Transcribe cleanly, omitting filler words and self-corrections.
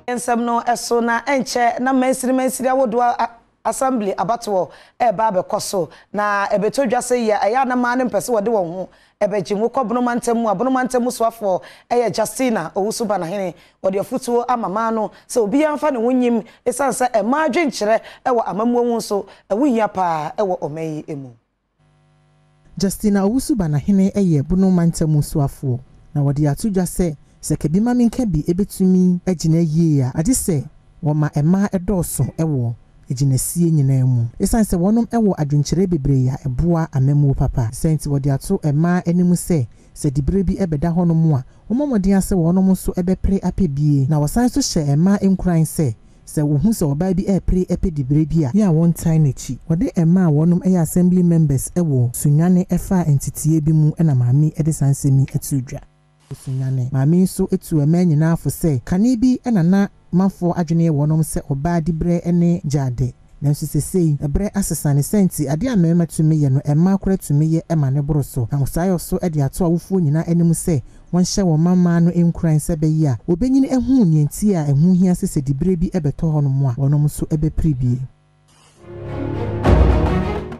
Nsɛm no so na ɛnkyɛ na mansini mansini ahodoɔ Assembly abatoɔ reba abɛkɔ so, na ɛbɛtɔ dwa sɛ yia ɛyɛ a na mmaa no mpɛ sɛ wɔde wɔn ho bɛgye mu kɔ Bono mantam mu a Bono mantam mu soafoɔ yɛ Justina Owusu Banahene. Wɔde afotuo ama mmaa no sɛ obiara mfa ne ho nyim ɛsiane sɛ mmaa adwenkyerɛ wɔ amammuo ho nso ɛho hia paa wɔ ɔman yi mu. Justina Owusu Banahene yɛ Bono mantam soafoɔ, na wɔde ato dwa sɛ, sɛ Kabimamenkabi bɛtumi agyina yie a, agye sɛ wɔma mmaa dɔɔso wɔ gyinasie nyinaa mu. Esiane sɛ wɔnom wɔ adwenkyerɛ bebree a ɛboa amammuo papa. Saa nti wɔde ato mmaa anim sɛ, sɛ diberɛ bi bɛda hɔnom a, wɔmmɔ mmɔden ara sɛ wɔnom nso bɛpere apɛ bie. Na wɔsan nso hyɛ mmaa nkuran sɛ, sɛ wɔhu sɛ ɔbaa bi repere apɛ diberɛ bi a, yɛ a wɔntae n'akyi. Wɔde mmaa a wɔnom yɛ assembly members wɔ Sunyani faa nteteeɛ bi mu na maame yi de saa nsɛm yi too dwa. Sunyani. Maame yi nso tuu mmaa nyinaa fo sɛ, kane bi na na manfoɔ adwene yɛ wɔnom sɛ ɔbaa diberɛ ne gyaade. Nanso sesei, ɛberɛ asesa ne saa nti adeɛ a mmarima tumi yɛ no mmaa koraa tumi yɛ ma no boro so. Na Osaayɔ so de ato awofoɔ nyinaa anim sɛ wɔnhyɛ wɔn mma mmaa no nkuran sɛ ɛbɛyɛ a wɔbɛnyini ahu nea nti a ɛho hia sɛ sɛ diberɛ bi bɛtɔ hɔnom a wɔnom nso bɛpere bie.